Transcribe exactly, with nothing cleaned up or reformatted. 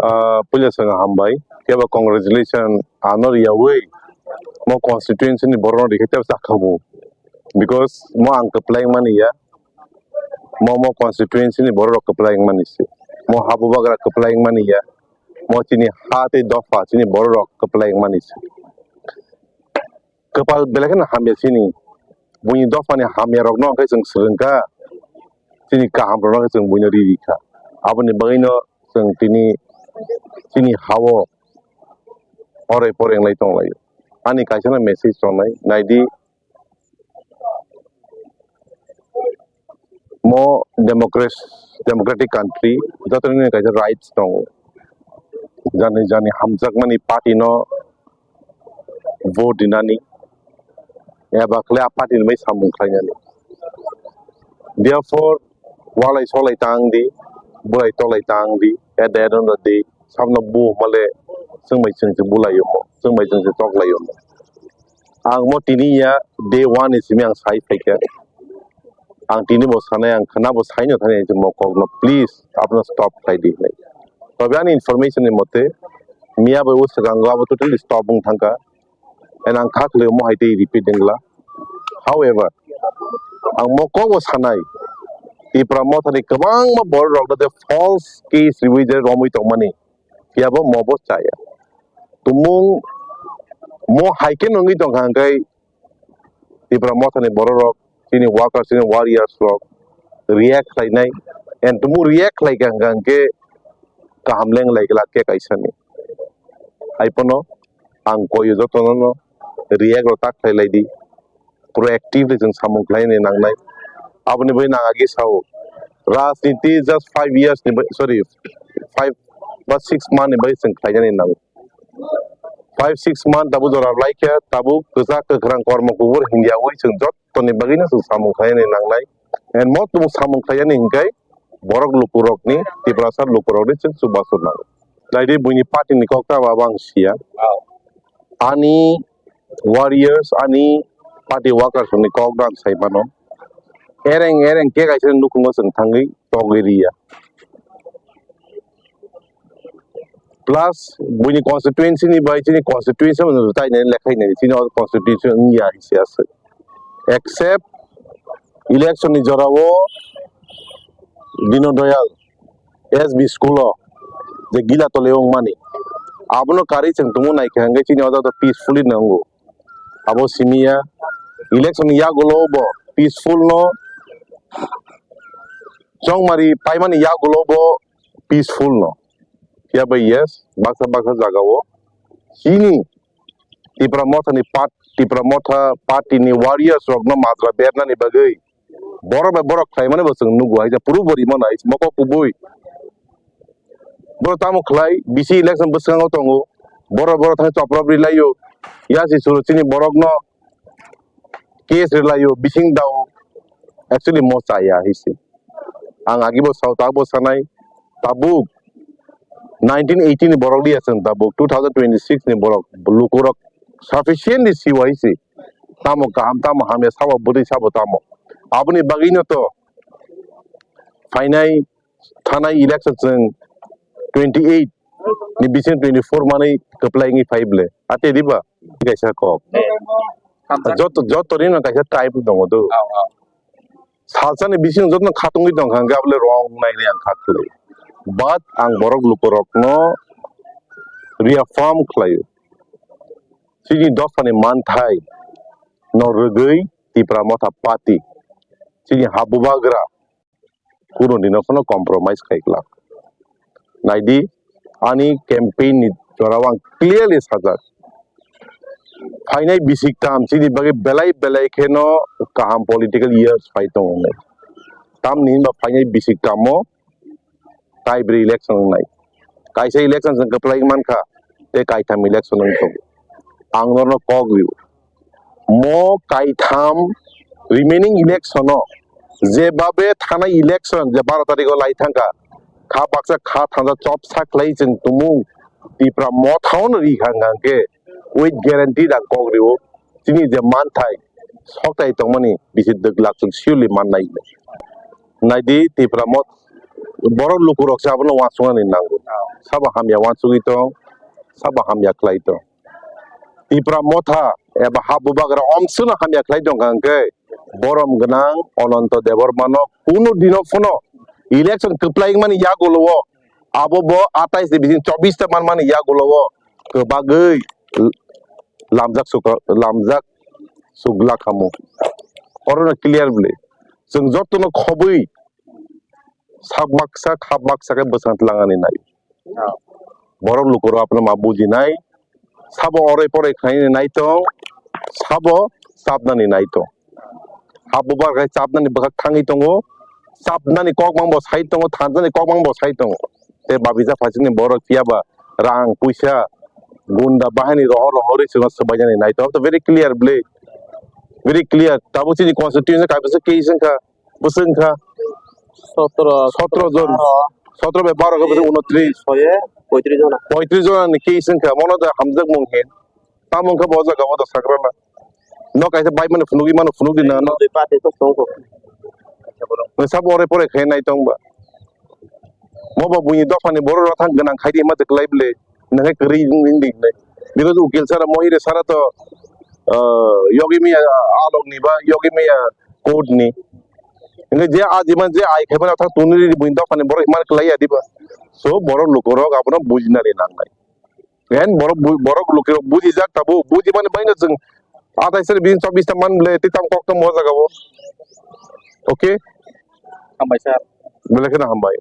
Ah, puila chwng hambai, kebo congratulation ano riyawi mo constituency ni borok no rikhe tebo chakhamu, because mo ang kwplai mani ya, mo mo constituency ni borok rok kwplai mani se, mo habubagra kwplai mani ya, mo chini ha tei dopha chini borok rok kwplai mani se. Kwpal belai kheno hamya chini. Buini dophani hamya rokno hwnkhe chwng swrwngkha, chini kaham rokno hwnkhe chwng buino ri rikha. Aboni bagwino chwng tini chini hao orai porenglai tonglaio. Ani kaisano message tongnai, naidi, mo democracy, democratic country, joto ni kaisa rights tongo. Jani jani hamjakmani party no vote rinani, eba khle a party ni bai samung khlainani. Therefore, walai solai tang di, bulai tolai tang di, at the end of the day, samno bu male, chwng bai chwng se bulai omo, chwng bai chwng se toklai omo. Ang mo tini ya day one ni simi ang sai phaikha. Ang tini bo sanai, ang khwna bo saino thani mo kokno, please, apno stop khlai di hinwi. Tobe ani information ni mote, miya bai o swkango abo totally stop wng thangkha. And ang kha khlai mo hai tei repeat wngla. However, ang mo kok bo sanai, Tipra Mothani kwbangma borok rok de false case riwi je romwi tongmani, phiya bo mo bo chaya. Tumung mo hai khe nungwi tongkha hwnkhe Tipra Mothani borok rok, chini workers, chini warriors rok react khlainai, and tumung react khlaikha hwnkha hwnkhe kaham leng lai glak khe kaisani. Hai phano ang koyo jotono no react rok ta khlai lai di, proactively chwng samung khlaini nangnai. Aboni bagwi nang agi sao, rajniti just five years ni bai, sorry, five ba six month ni bai chwng khlainani nango. Five six month tabuk jora lai khe tabuk kwchak kwkhrang kormo kubur hindiyawi chwng jottoni bagwino chwng samung khlainani nangnai. And mo tabuk samung khlainani hinkhe borok lukurokni, Tiprasa lukurokni chwng chubachu nango. Naidi buini party ni kok ta ba ang siya. Ani warriors, ani party workers ni kok rang sai mano. Ereng ereng khe kaisa nukhungo chwng thangwi togwi riya. Plus buini constituency ni bai chini constituency bo tai nai lekhai nai chini o constituency wngya hinwi se aswk. Except election ni jorao Dino Doyal S B school o je gila tole wngmani, abono karwi chwng tongmo naikha hwnkhe chini o jaga peacefully no wngo. Abo simi ya, election ni yagulo bo peaceful no, chongmari paimani yagulo bo peaceful no. Phiya bai yes, baksa baksa jagao chini Tipra Motha ni part, Tipra Motha party ni warriors rokno majra bernani bagwi borok bai borok khlaimani bo chwng nugo, hai puru bo rima nai mokol kubui. Borok tamo khlai, bisi election bwskango tongo, borok borok thang chopropri laio, yasi suru chini borokno case rwlaio, bising dao, actually mo chaya hisi. Ang agibo sao, tabuk sanai, tabuk nineteen eighty ni borok liya chwng, tabuk two thousand twenty-six ni borok, lukurok sufficiently siwa hisi. Tamo kaham, tamo hamya, sabo bwtwi, sabo tamo. Aboni bagwino to phainai thanai election chwng twenty eight ni bising twenty four manwi kwplai wngwi phai ble. Ate diba? Kaisa kok. Joto, joto ni no kaisa type tongo do. Salsa ni bising joto no khatungwi tongkha hwnkhe abole wrong nai le ang kha khlai. But ang borok lukurokno reaffirm khlaio. Chini dophani manthai no rwgwi Tipra Motha Party chini ha bubagra kunu dino phano compromise khai glak. Naidi, ani campaign ni jorao ang clearly sajak. Phainai bisik tam chini bagwi belai belai kheno kaham political years phai tongo hinwi. Tamni hinba phainai bisik tamo tai bwrwi election wngnai. Kaisa election chwng kwplai mankha, tei kaitham election wng tongo. Ang norno kok rio. Mo kaitham remaining election o je babe thanai election je baro tarikh o lai thangkha, kha baksa kha thangsa chop sa khlai chwng tumung Tipra Motha no ri kha hwnkhe with guarantee ang kok rio. Chini je manthai soktai tongmani bisi dwk lak chwng surely mannai. Naidi Tipra Motha borok lukurok se abono uansuknani nango. sabo hamya uansugwi tong, sabo hamya khlai tong. Tipra Motha eba ha bubagra omswkno hamya khlai tongkha hwnkhe, borom gwnang Ananto Debbarmano kunu dino phano election kwplai wngmani yagulo o, abo bo atais ni bising chobbish ta manmani yagulo o kwbagwi lamjak sukha-, lamjak sugla khamu. Orono clear bwle. Chwng jotono khobwi sak baksa, khap baksa khe bwsang twlangani nai. Borok lukurok abono ma bujinai. Sabo oroi poroi khainani nai tong, sabo chapnani nai tong. Ha bubar khai chapnani bwkhak thangwi tongo, chapnani kok mangbo sai tongo, thanjani kok mangbo sai tongo. Tei babija phaisingni borok phiya ba rang puisa gunda bahini rohor rohorwi chwngno swbaijani nai tong. Very clear bwle, very clear. Tabuk chini constitution kaisa case wngkha, bwswk wngkha Sotro, sotro jon. Baro. Sotro bai baro khe bwswk unotris. Soye poitris jona. Poitris jona ni case wngkha, mono da hamjakmung hin. Tamo wngkha bo jaga o da sakrana. No kaisa bai mani phunugwi mano phunugwi na no. Dui party to song ko. Sabo ore pore khe nai tong ba. Mo ba buini dopha ni borok rok thang gwnang khai di ma de klai bwle. Nang khe kwrwi wng di nai. Biro ukil sara mohire sara to, ah, yogi miya alok ni ba yogi miya court ni. Nge je ajiman je ai khai ba thang tuni ri buini dopha ni borok man klai ya di ba. So borok lukurok abono bujina ri nang nai. Yen borok bu-, borok lukurok bujijak tabuk, bujimani baino chwng atais tarik bini chobbish ta man bwle tei tamo kok tamo o jaga o. Okay? Hambai sir. Belai kheno hambai.